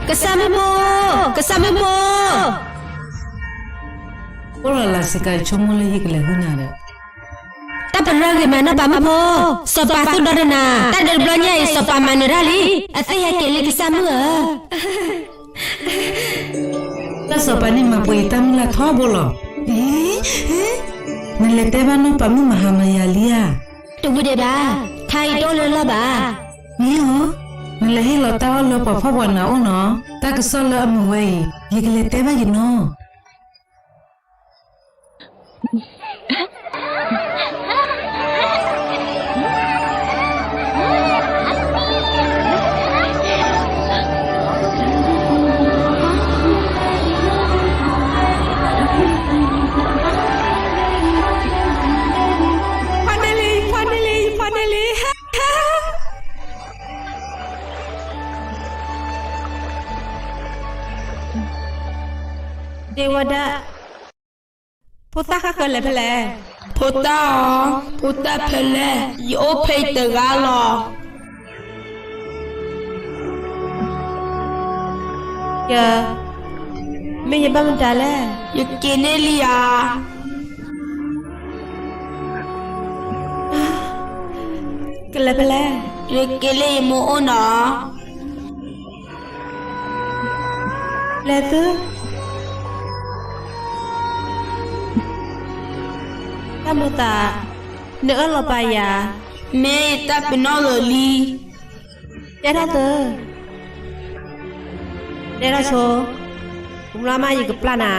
ကစၢ်မုၣ်ဖိ, ကစၢ်မုၣ်ဖိ, အိၣ်လီၤလၢ်စ့ၢ်ကီး ယဆိကမိၣ်လၢယကလဲၤဃုနၤဒီး, တၢ်ပရၢဂ့ၤမးနီၢ်ပၤမုၣ်ဖိ, စီၤပၤသူၣ်ဒီတနၤ, တၢ်ဒုးတဘျီညါအံၤ စီၤပၤမၤနၢၤတၢ်လံ, အသ့ၣ်ဟဲက့ၤလံကစၢ်မုၣ်ဧၢ. တၢ်စီၤပၤန့ၣ်မၤပှဲၤယတၢ်မုၢ်လၢ်ထီဘိလီၤ. အ့, နလဲၤတဲဘၣ်နီၢ်ပၤမုၣ်မဟါမယၤလံဧါ. တဝံၤဒံးဘၣ်, ခါအံၤတအိၣ်လၢလီၢ်ဘၣ်. မ့ၢ်ဧါ, နလဲၤဟ့ၣ်လီၤတၢ်အီၣ်လၢပှၤဖှီၣ်ပှၤနးအိၣ်နီၤ, တၢ်ကစီၣ်လၢအမုာ်ဝဲအံၤ ယကလဲၤတဲဘၣ်ယနီၢ် ဖါန့ၢ်လံ, ဖါန့ၢ်လံ, ယဖါန့ၢ်လံ. ဒ့ဝါဒၣ်, ဖိသၣ်ဃၣ်ဃၢၤလဲၤဖဲလဲၣ်. ဖိသၣ်ဧၢ, ဖိသၣ်ဖဲလဲၣ်, ယအိၣ်ဖဲအံၤတဂၤလီၤ. ယ, မ့ၢ်ယဘၣ်မတၤလဲၣ်. ယက့ၤန့ၢ်လံဧါ. ကလဲၤဖဲလဲၣ်. ယက့ၤလၢယမိၢ်အိၣ်နီၤ. လဲၤသု. တၢ်မုာ်သး, နအၢၣ်လီၤပာ်ယၤ. မ့ၢ်ယတၢ်ပ့ၤနီၣ်လၢာ်လံ. တဲထီၣ်သု. တဲထီၣ်ဆိ, ကမျၢၢ်မးယကပျၢ်နၤ.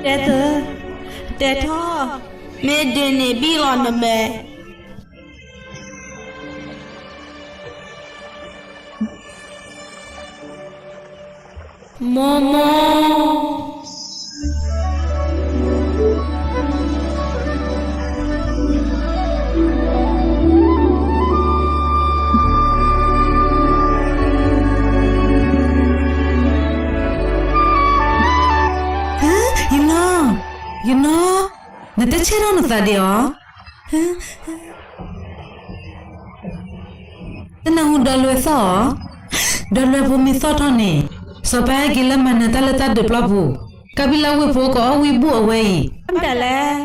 တဲသု, တဲထီၣ်. မ့ၢ်ဒ်န့ၣ်ဘၣ်လီၤနမဲာ်. မိၢ်မိၢ်. ယနီၢ်, ယနီၢ်, နတဆဲထီၣ်နသးဒံးဧါ. တနၢ်ဟူဒီလွဲသီၣ်ဧါ. ဒီလွဲဖိမ့ၢ်သီၣ်ထီၣ်န့ၣ်, စီၤပၤဟဲက့ၤလၢမၤနၢၤတၢ်လၢတၢ်ဒုးပျီပူၤ, ကၤပံလၢဝ့ၢ်ဖိကအီၣ်ဝံဘူၣ်အဝဲအံၤ. မတၤလဲၣ်.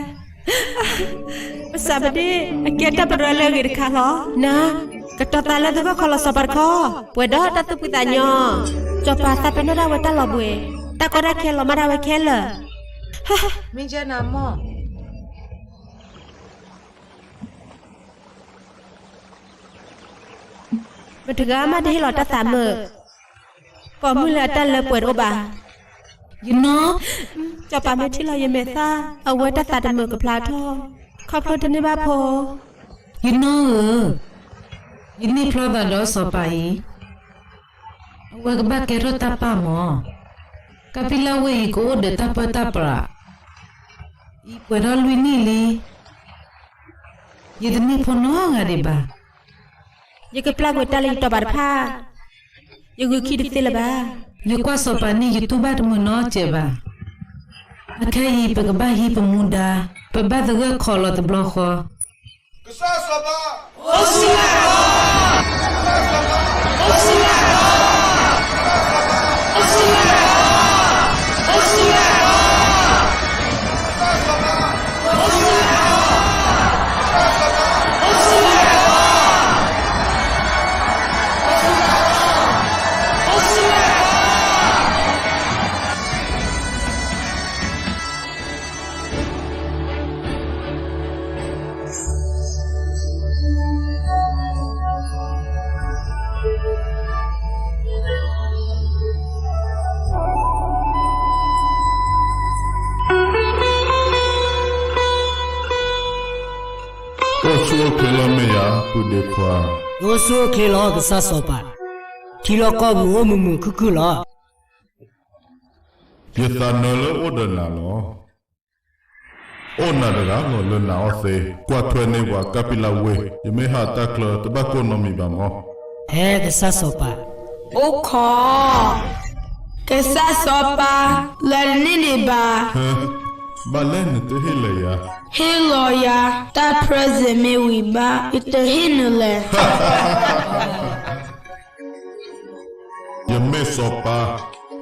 ပစံးဘျုး, အကဲတၢ်ပရၢလၢအဂ့ၤတခါလီၤ. နၤ, ကတီၤသးလၢသုဂီၢ်ခီလီၤစီၤပၤတခီ, ပှဲၤဒီးတၢ်သူၣ်ဖှံသးညီ. စီၤပၤသးပ့ၤနီၣ်ဒၣ်ဝဲတၢ်လီၤဘှံး, တၢ်ကီတၢ်ခဲလီၤမၢ်ဒၣ်ဝဲခဲလၢာ်. မ့ၢ်ယဲနၤမိၢ်. မတဂၤမးတဟ့ၣ်လီၤတၢ်သးမုာ်, ပိာ်မုၣ်လၢအတၢ်လၢပှဲၤတအိၣ်ဘၣ်. ယနီၢ်. စီၤပၤမ့ၢ်ထံၣ်လီၤယမဲာ်သၣ်, အဝဲတၢ်သးတမုာ်ကဖျါထီၣ်, ခီဖျိတန့ၢ်ဘၣ်ဖိ. ယနီၢ်ဧၢ, ယန့ၢ်ဖျီသးဒီးစီၤပၤအံၤ, အဝဲကဘၣ်ကဲထီၣ်တၢ်ပာ်မး. ကၤပံလၢဝ့ၢ်အံၤကအိၣ်ဒီးတၢ်ပၢတၢ်ပြး, အံၤပှဲၤထီၣ်လွံၢ်နံၣ်လံ. ယတန့ၢ်ဖိနီတဂၤဒံးဘၣ်. ယကပျၢ်ကွံာ်တၢ်လၢယတီၤပာ်တဖၣ်, ယဂုာ်ခံတသ့လၢၤဘၣ်. ယကွၢ်စီၤပၤန့ၣ် ယတူၢ်ဘၣ်တမုာ်နီတစဲးဘၣ်. အခဲအံၤပကဘၣ်ဟံးပမူဒါ, ပဘၣ်သဂၢၢ်ခီလီၤတဘျီဃီ. ကစၢ်စီၤပၤ, အိၣ်ဆူၣ်လီၤ, အိၣ်ဆူၣ်လီၤ, အိၣ်ဆူၣ်လီၤ, အိၣ်ဆူၣ်လီၤ. အိၣ်ဆူၣ်အိၣ်ချ့လီၤမ့ၢ်ယၤ ပုၢ်ဒ့ခွါ. ယအိၣ်ဆူၣ်အိၣ်ချ့လီၤ ကစၢ်စီၤပၤ, ထံလီၢ်ကီၢ်ပူၤအိၣ်မုာ်မုာ်ခုၣ်ခုၣ်လီၤ. ယသးနၢၤလၢအိၣ်ဒီးနၤလီၤ. အိၣ်နၤတဂၤလီၤလၢနၤအီၣ်သ့, ကွၢ်ထွဲန့ၢ်ပှၤကၤပံလၢဝ့ၢ်, ယမ့ၢ်ဟးတၢ်ချၢတဘၣ်ကိၢ်နီတမံၤဘၣ်မး. ဟဲကစၢ်စီၤပၤ, အိၣ်ခိး, ကစၢ်စီၤပၤ, လဲၤတန့ၢ်ဒံးဘၣ်. ဘၣ်လဲၣ်နတဟ့ၣ်လၢၤယၤ. ဟ့ၣ်လီၤယၤ, တၢ် present မ့ၢ်ဝံၤဘၣ် ယတဟ့ၣ်နၤလဲၣ်. စီၤပၤ,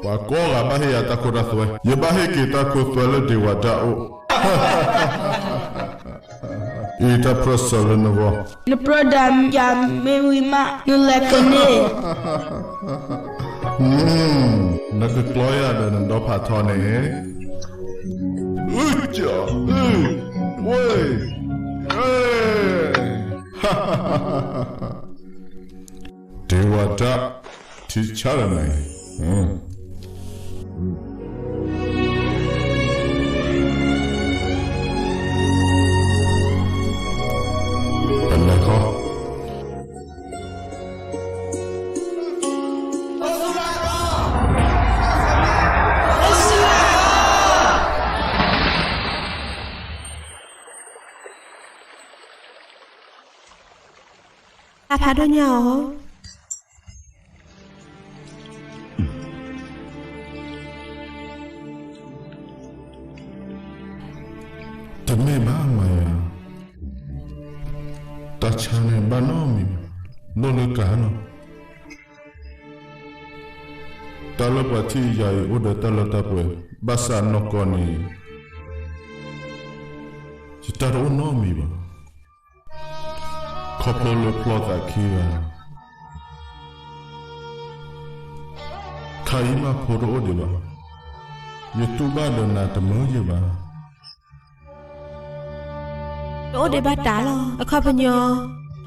ပှၤကိးဂၤဘၣ်ဟ့ၣ်ယၤတၢ်ခိတၢ်သွဲ, ယဘၣ်ဟ့ၣ်က့ၤတၢ်ခိသွဲလၢဒ့ဝၤဒၣ်အိၣ်. အံၤတၢ်ပြၢၢ်စၢၤလၢနဂီၢ်, နပြၢၢ်ဒၣ်ယၤမ့ၢ်ဝံၤမး နလဲၤကန့ၢ်, နကကျီယၤဒီးနဒီဖးထီန့ၣ်, ဝ့ၢ်, ဝ့ၢ်, ဒ့ဝၤဒၣ်ထံဆၢလၢနၤအံၤ, ပလဲၤခီ အဖးဒိၣ်ညါအီၤ, တမ့ၢ်ဘၣ်မၤယၤ, တၢ်ဆါန့ၣ်ဘၣ်နီတမံၤ, လိၣ်လၢကၤနီၤ, တၢ်လၢပှၤထံၣ်ယၤအံၤအိၣ်ဒီးတၢ်လၢတၢ်ပှဲၤ, ဘၣ်ဆၣ်နီၢ်ကီၢ်န့ၣ် ယတၢ်တအိၣ်နီတမံၤဘၣ်. ခီဖျိလၢဖျီသးခံဂၤ, ခါအံၤမးဖိတအိၣ်ဒံးဘၣ်, ယတူၢ်ဘၣ်ဒီးနၤတမုာ်ယဲၢ်ဘၣ်. တအိၣ်ဒံးဘၣ်တၢ်လီၤ, အခီပညီ,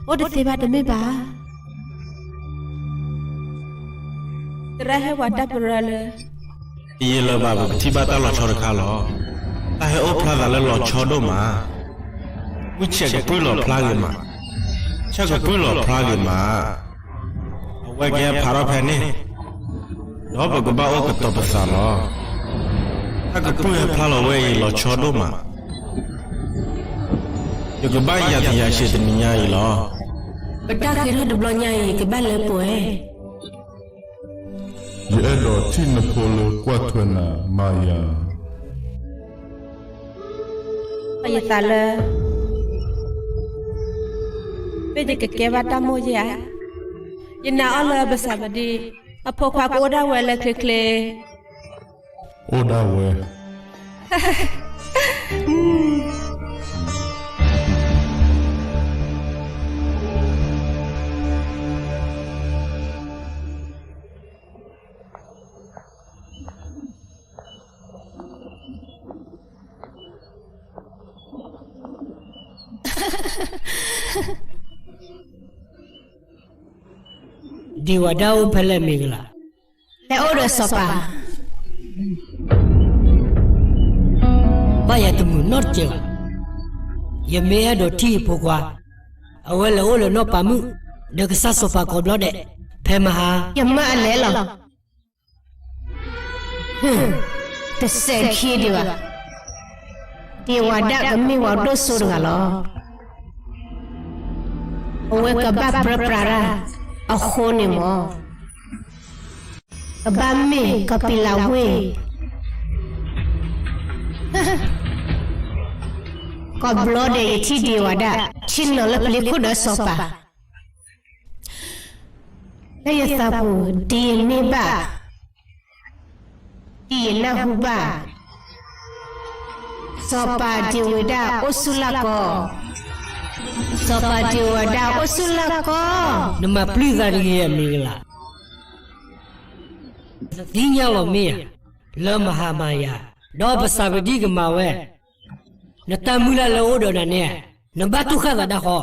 အိၣ်တသ့ဘၣ်တမ့ၢ်ဘၣ်. သရၣ်ဟ့ၣ်ဝဲတၢ်ပရၢလၢ တယံာ်လၢၤဘၣ် ပကထံၣ်ဘၣ်တၢ်လီၤဆီတခါလီၤ. တၢ်ဟဲအိၣ်ဖျါသးလၢလီၤဆီဒိၣ်မး, ဝံဆဲးကပှံၢ်လီၤဖျါဂ့ၤမး, ဆၢကပှံၢ်လီၤဖျါဂ့ၤမး, အဝဲကဟဲဖးထီၣ်ဖဲန့ၣ်, ဒီးပကဘၣ်အိၣ်ကတီၤပသးလီၤ. တၢ်ကပှံၢ်ဟဲဖျါလီၤဝဲအံၤလီၤဆီဒိၣ်မး, ယကဘၣ်ယၤသယၤဆံးတနံၤညါအံၤလီၤ. ပတၢ်ဃ့ထီၣ်တဘျီညါအံၤ ကဘၣ်လၢပှဲၤ ယအဲၣ်ဒိးထံၣ်နဖိလၢကွၢ်ထွဲနၤမၤယၤ, ယသးလၢ မ့ၢ်ယကကဲဘၣ်တၢ်မိၣ်ယဲဧါ. ယနာ်အီၤလၢပစံးပဒံ, အဖိခွါကအိၣ်ဒၣ်ဝဲလၢချ့ချ့, အိၣ်ဒၣ်ဝဲ ဒံဝၤဒၣ်အိၣ်ဖဲလဲၣ်မ့ၢ်ကလၤ. လဲၤအိၣ်ဒီးစီၤပၤ, ဘၣ်ယၤတမုာ်နီတစဲးဘၣ်. ယမ့ၢ်အဲၣ်ဒိးထံၣ်ယဖိခွါ, အဝဲလဲၤအိၣ်လၢနီၢ်ပၤမုၣ်, ဒီးကစၢ်စီၤပၤကိးဘျီဒဲး, ဖဲမဟါ, ယမၢအလဲၤလီၤ. တစဲးခံဒံးဘၣ်. ဒံဝၤဒၣ်ကမ့ၢ်ဝဲဒိၣ်စိတဂၤလီၤ. အဝဲကဘၣ်ပြၢပြးတၢ်အဃိန့ၣ်မး, ကဘၣ်မ့ၢ်ကပံၤလးဝ့ၢ်, ကိးဘျီဒဲးယထံၣ်ဒံဝၤဒၣ် ထံၣ်နီၤလၢပလ့ခိၣ်ဒီးစီၤပၤ လၢယသးပူၤ ဒ်ယန့ၢ်ဘၣ်, ဒ်ယနၢ်ဟူဘၣ်, စီၤပၤဒံဝၤဒၣ်အိၣ်ဆူၣ်လၢ်ကီ, စီၤပၤဒံဝၤဒၣ်အိၣ်ဆူၣ်လၢ်ကီ. နမၤပျုၢ်သးတဂ့ၤအမ့ၢ်ကလၤ. နသ့ၣ်ညါလီၤမ့ၢ်ဧါ, လၢမဟါမၤယၤ, ဒီးပစံးပဒံကမၤဝဲ, နတၢ်မုၢ်လၢ်လၢအိၣ်ဒီးနၤန့ၣ်, နဘၣ်တူၢ်ဃာ်သးဒၣ်ဃီ